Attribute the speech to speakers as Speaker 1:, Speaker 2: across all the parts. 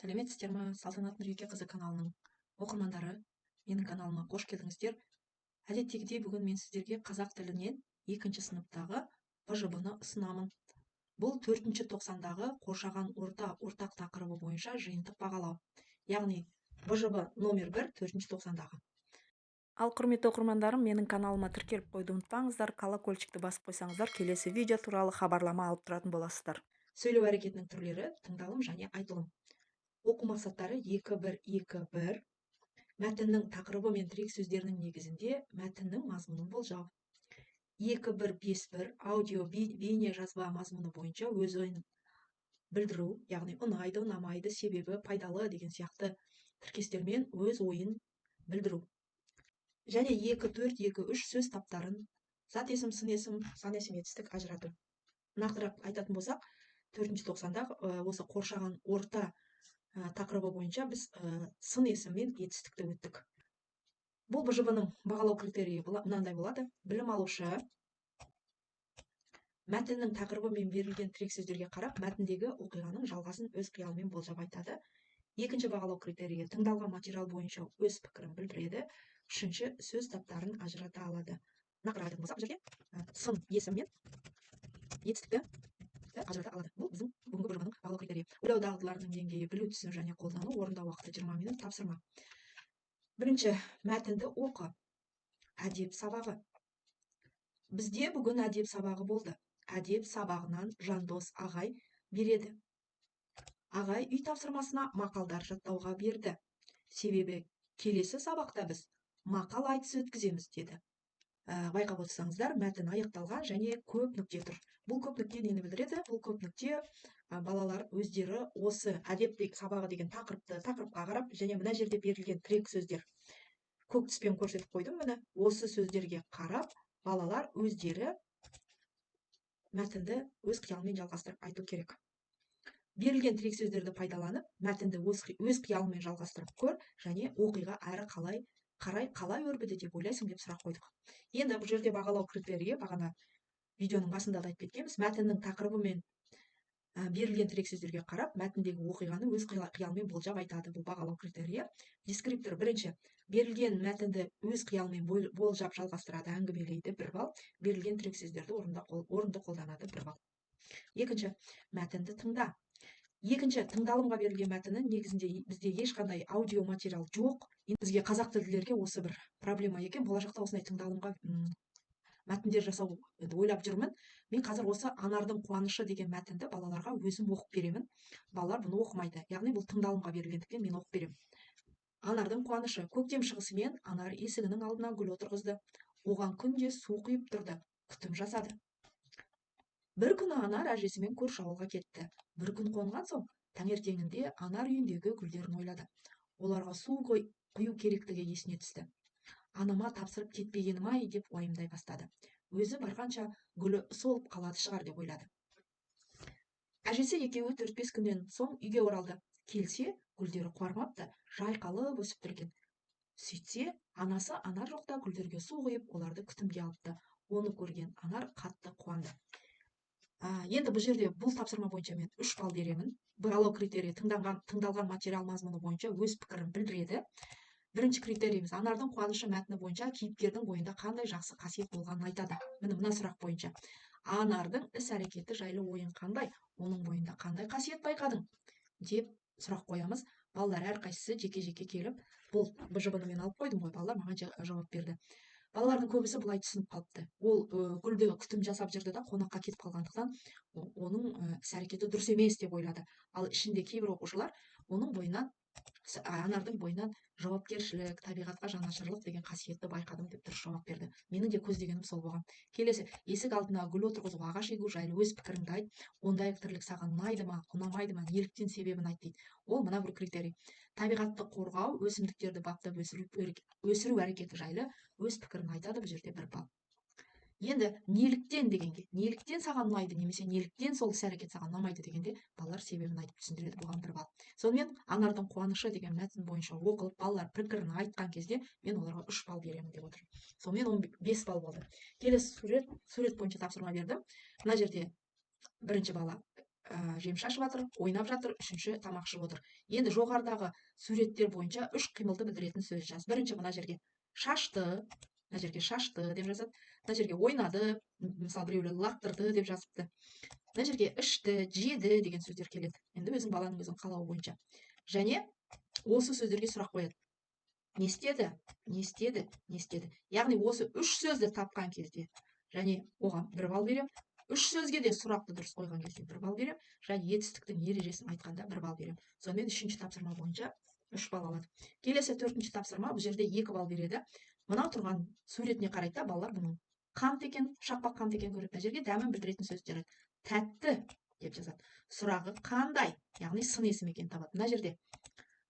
Speaker 1: Сәлеметсіздер ма, Салтанат Нұрекеқызы каналының оқырмандары! Менің каналыма қош келдіңіздер. Әдеттегідей, бүгін мен сіздерге қазақ тілінен екінші сыныптағы БЖБ-ны ұсынамын. Бұл төртінші тоқсандағы қоршаған орта ортақ тақырыбы бойынша жиынтық бағалау, яғни БЖБ номер 1, төртінші тоқсандағы.
Speaker 2: Ал, құрметті оқырмандарым, менің каналыма тіркеліп қоюды ұмытпаңыздар, колокольчикті басып қойсаңыздар, келесі видео туралы хабарлама алып тұратын боласыздар.
Speaker 1: Сөйлеу әрекетінің түрлері: тыңдалым және айтылым. Оқу мақсаттары: 2, 1, 2, 1. Мәтіннің тақырыбы мен тірек сөздерінің негізінде мәтіннің мазмұнын болжау. 2, 1, 5, 1. Аудио, бейне жазба мазмұны бойынша өз ойын білдіру, яғни ұнайды, ұнамайды, себебі, пайдалы деген сияқты тіркестермен өз ойын білдіру. Және 2, 4, 2, 3. Сөз таптарын, зат есім, сын есім, сан есім, етістік ажырату. Нақтырақ айтатын болсақ, төртінші тоқсанда осы қоршаған орта тақырыбы бойынша біз сын есім мен етістікті өттік. Бұл БЖБ-ның бағалау критерийі мынандай болады. Білім алушы мәтіннің тақырыбы мен берілген тірек сөздерге қарап, мәтіндегі оқиғаның жалғасын өз қиялымен болжап айтады. Екінші бағалау критерийі: тыңдалған материал бойынша өз пікірін білдіреді. Үшінші, сөз таптарын ажырата алады. Нақтырақ айтатын болсақ, бұл жерде сын есім мен етістікті ажырата алады. Бұл біздің бүгінгі БЖБ-ның бағалау критерийі. Ойлау дағдыларының деңгейі: білу, түсіну және қолдану. Орындау уақыты 20 минут. Тапсырма. Бірінші, мәтінді оқы. Әдеп сабағы. Бізде бүгін әдеп сабағы болды. Әдеп сабағынан Жандос ағай береді. Ағай үй тапсырмасына мақалдар жаттауға берді. Себебі келесі сабақта біз мақал айтыс өткіземіз, деді. Байқап отырсаңыздар, мәтін аяқталған және көп нүкте тұр. Бұл көп нүкте нені білдіреді? Бұл көп нүкте балалар өздері осы әдеп сабағы деген тақырыпқа қарап және мына жерде берілген тірек сөздер көк түспен көрсетіп қойдым, міне осы сөздерге қарап балалар өздері мәтінді өз қиялымен жалғастырып айту керек. Берілген тірек сөздерді пайдаланып, мәтінді өз қиялымен жалғастырып көр және оқиға әрі қалай қарай қалай өрбіді деп ойлайсың деп сұрақ қойдық. Енді бұл жерде бағалау критерийі, бағана видеоның басында да айтып кеткенбіз, мәтіннің тақырыбы мен берілген тірек сөздерге қарап, мәтіндегі оқиғаны өз қиялымен болжап айтады. Бұл бағалау критерийі. Дескриптор: бірінші, берілген мәтінді өз қиялымен болжап жалғастырады, әңгімелейді, 1 балл. Берілген тірек сөздерді орынды қолданады, 1 балл. Екінші, мәтінді тыңда. Екінші, тыңдалымға берілген мәтіннің негізінде бізде ешқандай аудио материал жоқ. Енді бізге, қазақ тілділерге, осы бір проблема екен. Болашақта осындай тыңдалымға мәтіндер жасау енді ойлап жүрмін. Мен қазір осы Анардың қуанышы деген мәтінді балаларға өзім оқып беремін. Балалар бұны оқымайды. Яғни бұл тыңдалымға берілгендіктен, мен оқып беремін. Анардың қуанышы. Көктем шығысымен Анар есігінің алдына гүл отырғызды. Оған күнде су құйып тұрды, күтім жасады. Бір күні Анар әжесімен көрші ауылға кетті. Бір күн қонған соң, таңертеңінде Анар үйіндегі гүлдерін ойлады. Оларға су құю керектігі есіне түсті. Анама тапсырып кетпегенім-ай деп уайымдай бастады. Өзі барғанша гүлі солып қалады шығар деп ойлады. Әжесі екеуі төрт-бес күннен соң үйге оралды. Келсе, гүлдері қуармапты, жайқалып өсіп тұр екен. Сөйтсе, анасы Анар жоқта гүлдерге су құйып, оларды күтімге алыпты. Оны көрген Анар қатты қуанды. Енді бұл жерде бұл тапсырма бойынша мен 3 балл беремін. Бағалау критерийі: тыңдалған материал мазмұны бойынша өз пікірін білдіреді. Бірінші критерийіміз: Анардың қуанышы мәтіні бойынша кейіпкердің бойында қандай жақсы қасиет болғанын айтады. Міне, мына сұрақ бойынша. Анардың іс-әрекеті жайлы ойың қандай? Оның бойында қандай қасиет байқадың? Деп сұрақ қоямыз. Балалар әрқайсысы жеке-жеке келіп, бұл БЖБ-ны мен алып қойдым ғой, балалар маған жауап берді. Балалардың көбісі былай түсініп қалыпты. Ол гүлді күтім жасап жүрді да, қонаққа кетіп қалғандықтан оның іс-әрекеті дұрыс емес деп ойлады. Ал ішінде кейбір оқушылар оның бойынан, Анардың бойынан жауапкершілік, табиғатқа жанашырлық деген қасиетті байқадым деп дұрыс жауап берді. Менің де көздегенім сол болған. Келесі, есік алдына гүл отырғызу, ағаш егу жайлы өз пікіріңді айт. Ондай тірлік саған ұнайды ма, ұнамайды ма, неліктен, себебін айт дейді. Ол мына бір критерий. Табиғатты қорғау, өсімдіктерді баптап өсіру әрекеті жайлы өз пікірін айтады, бұл жерде 1 балл. Енді неліктен дегенге, неліктен саған ұнайды немесе неліктен сол іс-әрекет саған ұнамайды дегенде балалар себебін айтып түсіндіреді, бұған 1 балл. Сонымен, Анардың қуанышы деген мәтін бойынша оқылып, балалар пікірін айтқан кезде мен оларға 3 балл беремін деп отырмын. Сонымен 15 балл болды. Келесі сурет бойынша тапсырма бердім. Мына жерде бірінші бала жем шашып жатыр, ойнап жатыр, үшінші тамақ ішіп отыр. Енді жоғарыдағы суреттер бойынша үш қимылды білдіретін сөз жаз. Бірінші мына жерге шашты, мына жерге шашты деп жазады. Мына жерге ойнады, мысалы, біреулер лақтырды деп жазыпты. Мына жерге ішті, жеді деген сөздер келеді. Енді өзің, баланың өзінің қалауы бойынша. Және осы сөздерге сұрақ қояды: не істеді, не істеді, не істеді? Яғни осы үш сөзді тапқан кезде және оған 1 балл беремін. Үш сөзге де сұрақты дұрыс қойған кезде 1 балл беремін және етістіктің ережесін айтқанда 1 балл беремін. Сонымен, үшінші тапсырма бойынша 3 балл алады. Келесі төртінші тапсырма. Бұл жерде 2 балл береді. Мынау тұрған суретіне қарайды да балалар, бұның қант екен, шақпақ қант екенін көреді. Мына жерге дәмін білдіретін сөз жарайды, тәтті деп жазады. Сұрағы қандай, яғни сын есім екенін табады. Мына жерде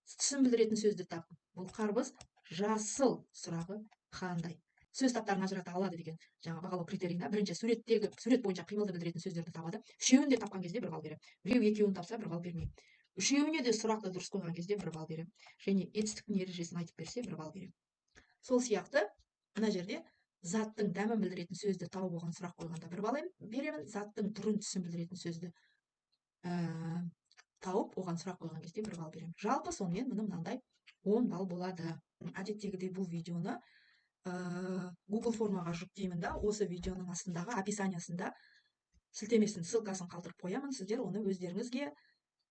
Speaker 1: түсін білдіретін сөзді тап. Бұл қарбыз жасыл, сұрағы қандай. Сөз таптарын ажырата алады деген жаңа бағалау критерийінде бірінші суреттегі сурет бойынша қимылды білдіретін сөздерді табады. Үшеуін де тапқан кезде 1 балл беремін. Біреу, екеуін тапса, 1 балл бермеймін. Үшеуіне де сұрақты дұрыс қойған кезде 1 балл беремін және етістіктің ережесін айтып берсе, 1 балл беремін. Сол сияқты мына жерде заттың дәмін білдіретін сөзді тауып, оған сұрақ қойғанда 1 балл беремін. Заттың түрін, түсін білдіретін сөзді тауып, оған сұрақ қойған кезде 1 балл беремін. Жалпы, сонымен, міне, мынандай 10 балл болады. Әдеттегідей, бұл видеоны Google формаға жүктеймін да, осы видеоның астындағы описаниясында сілтемесін, ссылкасын қалдырып қоямын. Сіздер оны өздеріңізге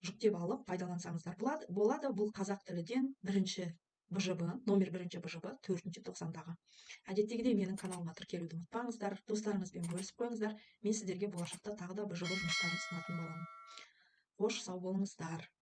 Speaker 1: жүктеп алып, пайдалансаңыздар болады. Бұл қазақ тіліден бірінші БЖБ, номер бірінші БЖБ, төртінші тоқсандағы. Әдеттегідей, менің каналыма тіркелуді ұмытпаңыздар, достарыңызбен бөлісіп қойыңыздар. Мен сіздерге болашақта тағы да БЖБ жұмыстарын ұсынатын боламын. Қош, сау болыңыздар.